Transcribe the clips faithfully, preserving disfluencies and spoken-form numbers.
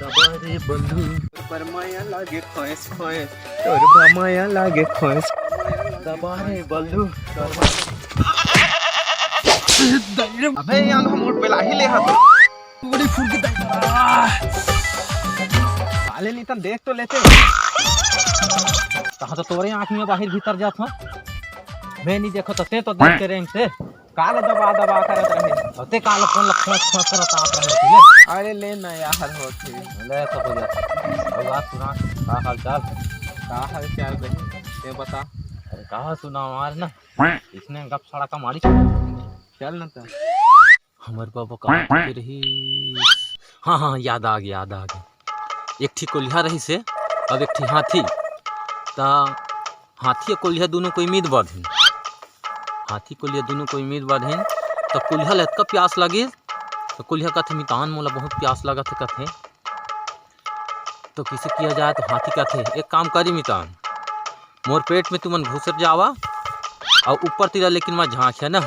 दबा रे बल्लू, पर माया लागे खोइस खोइस, तोर बा माया लागे खोइस, दबा रे बल्लू। अबे यार, हम उठ बेला ही ले हाथ। बड़ी फुर्ती दे। साले नितन देख तो लेते। कहा तो तोरे आँख में बाहर भीतर जात हो। मैं नहीं देखो तो ते तो देख के रेंग से। काले दबा दबा करत रहे। अते काले फोन ला खोस खोस करत आत रहे तू ले। अरे ले ना यार, होत हे। ले तो हो जाता। अब बात सुना, का हाल चाल? का हाल चाल बे? ये बता। अरे का सुना मार ना। इसने गप सड़ा का मारी। चल ना तो। हमर बाबा का के रही। हाँ, हाँ, याद आ गया, याद आ गया। एक ठी कोलिहा रहिस हे, अब एक ठी हाथी। त हाथी अउ कोलिहा दूनों कोई मीत बांधिन। हाथी कोलिहा दूनों कोई मीत बांधिन। त कोलिहा ला एतका प्यास लगिस, त कोलिहा कथे, "मितान, मोला बहुत प्यास लगत हे," कथे। तो किसे किया जाए, तो हाथी कथे, "एक काम करी मितान, मोर पेट में तुमन घुसर जावा, अउ ऊपर तिरा लेकिन मैं झांक है ना।"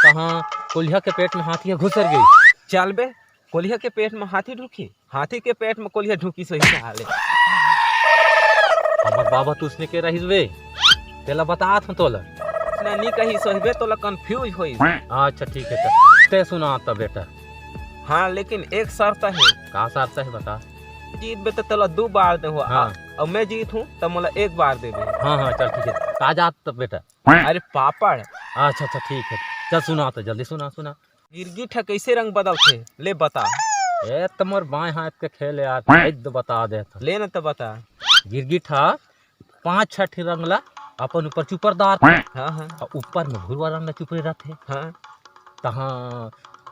तहाँ कोलिहा के पेट में हाथी ह घुसर गई। चल बे, कोलिहा के पेट में हाथी ढुकी, हाथी के पेट में कोलिहा ढुकी सही साले। हमर बाबा तू उसने के रहिस बे, तेला बतात हूँ तोला। नहीं, नहीं कही सही बे, तोला confuse होई। अच्छा ठीक है, त ते सुना त बेटा। हाँ, लेकिन एक शर्त है। का शर्त है बता। जीत बे त तोला दू बार दे हो, हाँ। अउ मैं जीत हूँ त मोला एक बार दे दे। हाँ, हाँ, चल ठीक है। का जात त बेटा? अरे पापड़। अच्छा, अच्छा, ठीक है। चल सुना त, जल्दी सुना, सुना। गिरगिट ह कइसे रंग बदलथे? ले बता। ए त मोर बाएं हाथ के खेल यार, एक दो बता दे त। ले न त बता। गिरगिट ह पांच छह ठे रंग ला अपन ऊपर चुपर डारथे। हाँ, हाँ। अउ ऊपर में भुरवा रंग ला चुपरे रथे। हाँ। तहाँ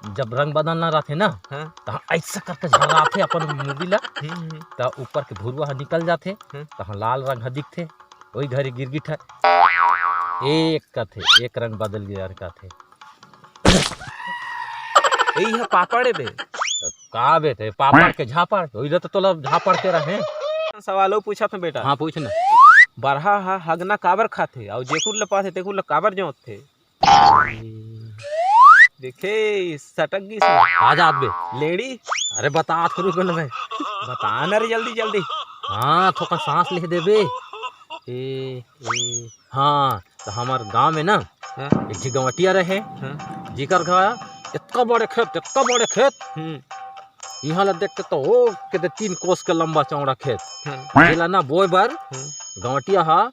जब रंग बदलना रथे ना, हाँ। तहाँ ऐसा करके झर्राथे अपन मुड़ी ला, हम्म, हम्म। त ऊपर के भुरवा ह निकल जाथे, हम्म। तहाँ लाल रंग ह दिखथे, ओही घरी गिरगिट ह एक कथे, एक रंग बदल गया कथे। यही है पापड़ है बे। का बे ते पापड़ के झापड़? ओइला तो तोला झापड़ के रहे। सवाल अउ पूछत हूँ बेटा। हाँ, पूछ ना। बरहा हा हगना काबर खाथे अउ जेकुर ल पाथे तेकुर ल काबर जोतथे? देखे, सटक गिस। का जात बे? लेड़ी। अरे बता, थोड़ी बोल मैं। बता ना रे, जल्दी, जल्दी। हाँ, थोका सांस ले देबे। ए, ए, हाँ, त हमर गांव में ना, हाँ। एक झी गंवटिया रहे, हाँ। जिकर घर एतका बड़े खेत, एतका बड़े खेत। हम्म। इहाँ ला देख के तो ओ के दे तीन कोस के लंबा चौड़ा खेत। हाँ। जेला ना बोए बर हाँ। गंवटिया हा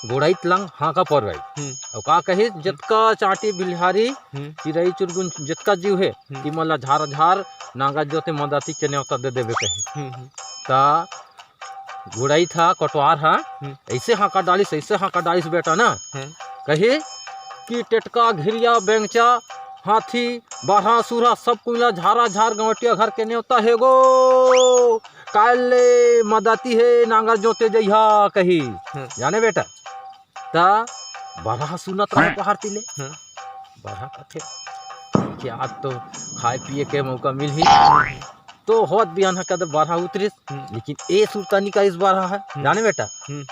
गोड़ाइत लंग हांका परवाई। हम्म। अउ का कही, जतका चांटी बिल्हारी, हम्म। चिरई चुरगुन जतका जीव हे, हम्म। तिमन ला झार झार नांगर जोते मदाती के नेवता दे देबे कही। हम्म, हम्म। त गोड़ाइत हा, कोटवार हा, हम्म। ऐसे हांका डालिस, ऐसे हांका डालिस बेटा ना। हम्म। कही कि टेटका, घिरिया, बेंगचा, हाथी, बारहा, सुरहा, सब कुइला झारा झार गंवटिया घर के नेवता हे गो। काल ले मदाती हे, नांगर जोते जइहा कही। हम्म। जाने बेटा, त बरहा सुनत रहे हम्म। पहाड़ तिले। हम्म। बरहा कथे, "ठीक है, आज तो खाए पिए के मौका मिलही।" हम्म। तो होत बिहान ह कदे बरहा उतरिस, हम्म। लेकिन ए सुरता नी करिस बरहा ह। हम्म। जाने बेटा, हम्म।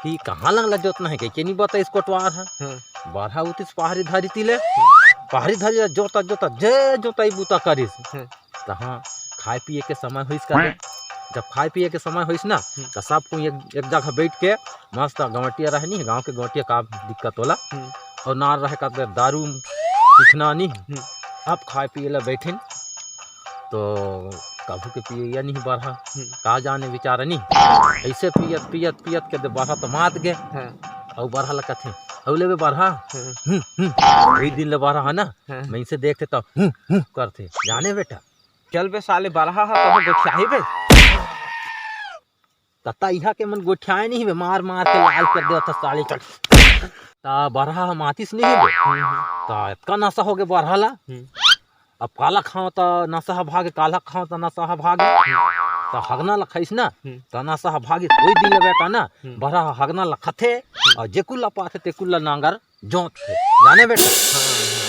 कि कहाँ लंग ला जोतना हे, कहिके नी बताइस कोटवार ह। हम्म। बरहा उतरिस पहाड़ी धारी तिले, हम्म। पहाड़ी धारी ला जोता जोता जे जोताई बूता करिस। हम्म। तहाँ खाए पिए के समय होइस कदे। जब खाए पिए के समय होइस ना, हम्म। त सब कोई एक, एक जगह बैठ के मस्त गंवटिया रहे नी, गाँव के गंवटिया का दिक्कत होला। हम्म। अउ नार रहे का दारू, चिखना नी। हम्म। अब खाए पिए ला बैठिन, तो कभू के पियैया नहीं बरहा। हम्म। का जाने बेचारा नी। ऐसे पियत, पियत, पियत के दे बरहा तो मात गे। हाँ। अउ बरहा ला कथे, "अउ लेबे बरहा?" हाँ। हम्म, हम्म। वही दिन ले बरहा है ना, हाँ। मैं इसे देखते तो हम्म, हम्म करथे। जाने बेटा। चल बे साले, बरहा हा कभू गोठियाही बे। तता इहा के मन गोठियाए नहीं बे, मार मार के लाल कर देवत ह साले, चल। ता बरहा ह मातिस नहीं बे। हम्म, हम्म। ता एतका नशा हो गे बरहा ला। हम्म। अब काला खाओ ता नशा ह भागे, काला खाओ ता नशा ह भागे। ता हगना ला खाइस ना, हम्म। ता नशा ह भागे। कोई दिन ले बेटा ना, हम्म। बरहा ह हगना ला खाथे, हम्म। अउ जेकुल ला पाथे, तेकुल ला नांगर जोत थे। जाने बेटा? हाँ।